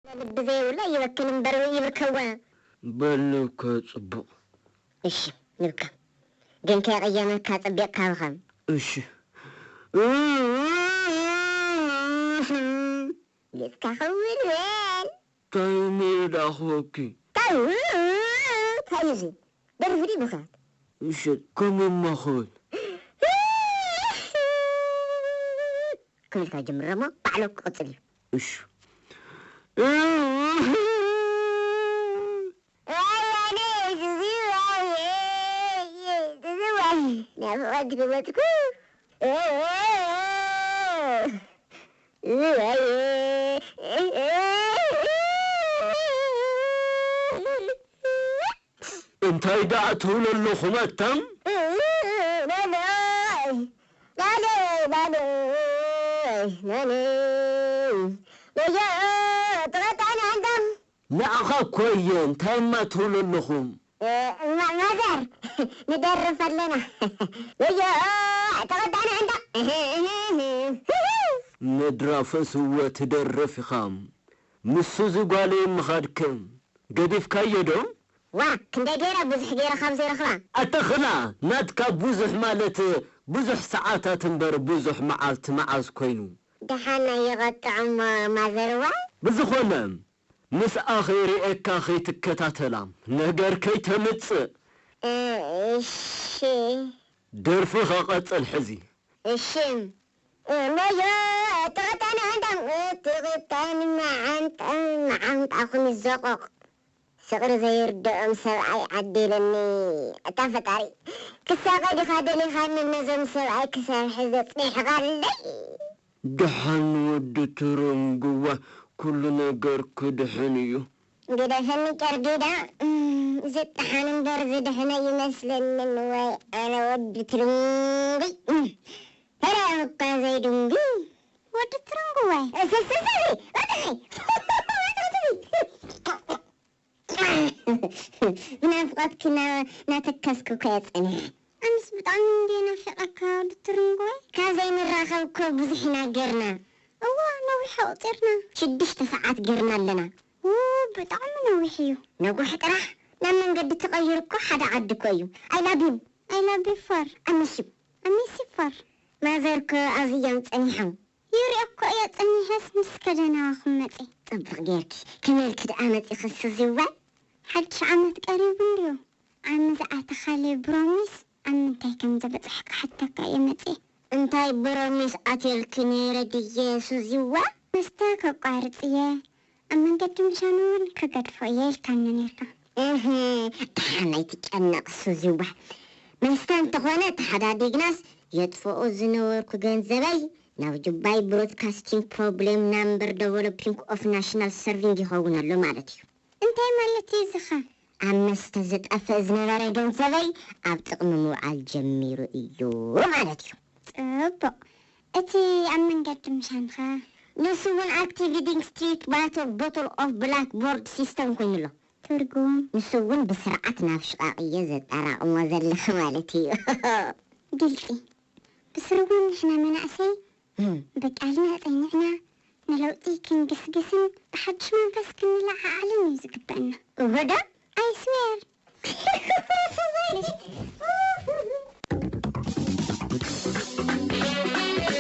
ልቢ ዘይብሎ ይበክን እምበር ይብርከዋ። በል ንብከ ጽቡቕ። እሺ ንብከ። ግን ከየቐየመካ ጸቢቕካ ብኸም። እሺ። ጌጽካ ኸውን በል። ታይ ሚርዳኽወኪ? ታይ ታይ እዚ ደርፊ ድዩ ብኻት? እሺ፣ ከምኡማ ክብል። ክብልካ ጀምረ እሞ ባዕሉ ክቕጽል እዩ። እሺ። ናፍቆት ክመትኩ እንታይ ደኣ ትብሉ ኣለኹም ኣታ? ንዓኻ እኮ እየ፣ እንታይ እማ ትብሉ ኣለኹም? ማዘር ንደርፍ ኣለና። ወዮ ተቐጣና እንዳ ምድራፈስወ ትደርፍ ኢኻ። ምስ ሱዚ ጓለይ ምኻድከ ገዲፍካዮ ዶ? ዋ ክንደይ ገይረ ብዙሕ ገይረ ካብ ዘይረኽባ። ኣተኽላ ናትካ ብዙሕ ማለት ብዙሕ ሰዓታት እምበር ብዙሕ መዓልቲ መዓዝ ኮይኑ? ደሓን ኣይቐጥዕ እሞ ማዘርዋ። ብዝኾነ ምስኣ ኸይርእየካ ኸይትከታተላ ነገር ከይተምጽእ። እሺ። ደርፍኻ ቀጽል ሕዚ። እሺ። እሞዮ ትቕጠን ዓንዳም ትቕጠን መዓንጣ መዓንጣኹም ይዘቖቕ። ፍቕሪ ዘይርድኦም ሰብኣይ ዓዲልኒ። ኣታ ፈጣሪ ክሳቐ ዲኻ ደሊኻኒ ነዞም ሰብኣይ ክሰርሒ ዘጽኒሕኻለይ። ደሓን ወዲ ትርንግዋ ኩሉ ነገር ክድሕን እዩ። ግደፈኒ ጨርዲዳ ዝጠሓን እምበር ዝድሕን ኣይመስለንን ወይ ኣነ ወዲ ትርንጉይ ተራ እኳ ዘይድንጉይ ወዲ ትርንጉዋይ እሰሰሰ ወደይ ናፍቆትኪ ናተከስኩ እኮ እየ ጸኒሐ። ኣነስ ብጣዕሚ እንድየ ናፊቐካ ዶክተር እንጎይ። ካብ ዘይንራኸብ እኮ ብዙሕ ኢና ጌርና። እወ ነዊሕ ኣቑጺርና። ሽዱሽተ ሰዓት ጌርና ኣለና። ው ብጣዕሚ ነዊሕ እዩ። ነዊሕ ጥራሕ ናብ መንገዲ ትቐይር እኮ ሓደ ዓዲ እኮ እዩ። I love you። I love you for። I miss you። I miss you for። ማዘር እኮ ኣብዚ እዮም ጸኒሖም። ይሪኦ እኮ እየ ጽኒሐስ ምስ ከደናዋ ክመጺ። ጽቡቕ ጌርኪ። ከመልኪ ደኣ መጺኺ ሱዚዋ? ሓድሽ ዓመት ቀሪቡ እንድዩ። ዓሚ ዝኣተኻለይ ብሮሚስ ኣብ ምንታይ ከም ዝበጽሕ ክሓተካ እየ መጺኤ። እንታይ ብሮሚስ ኣትየልኪ ነይረ ድየ ሱዚዋ? መስተ ከቋርጽ እየ። ኣብ መንገዲ ምሻኑ እውን ክገድፎ እየ ኢልካኒ ነይርካ። እህ፣ ደሓን ኣይትጨነቕ ሱዚዋ። መስተ እንተኾነ ተሓዳዲግናስ የጥፍኦ ዝነበርኩ ገንዘበይ ናብ ጁባይ ብሮድካስቲንግ ፕሮብሌም ናምበር ደቨሎፒንግ ኦፍ ናሽናል ሰርቪንግ ይኸውን ኣሎ ማለት እዩ። እንታይ ማለት እዩ እዚ ኸ? ኣብ መስተ ዝጠፍእ ዝነበረ ገንዘበይ ኣብ ጥቕሚ ምውዓል ጀሚሩ እዩ ማለት እዩ። ጽቡቕ። እቲ ኣብ መንገዲ ምሻንኸ? ንሱ እውን ኣክቲቪቲንግ ስትሪት ባቶ ቦትል ኦፍ ብላክ ቦርድ ሲስተም ኮይኑ ኣሎ። ትርጉም? ንሱ እውን ብስርዓት ናብ ሽቓቕ እየ ዘጠራቕሞ ዘለኹ ማለት እዩ። ግልጺ። ብስሩ እውን ንሕና መናእሰይ እም። ብቃልና ጸኒዕና ንለውጢ ክንግስግስን ብሓድሽ መንፈስ ክንለዓዓልን እዩ ዝግበአና። እወ ዶ? I swear።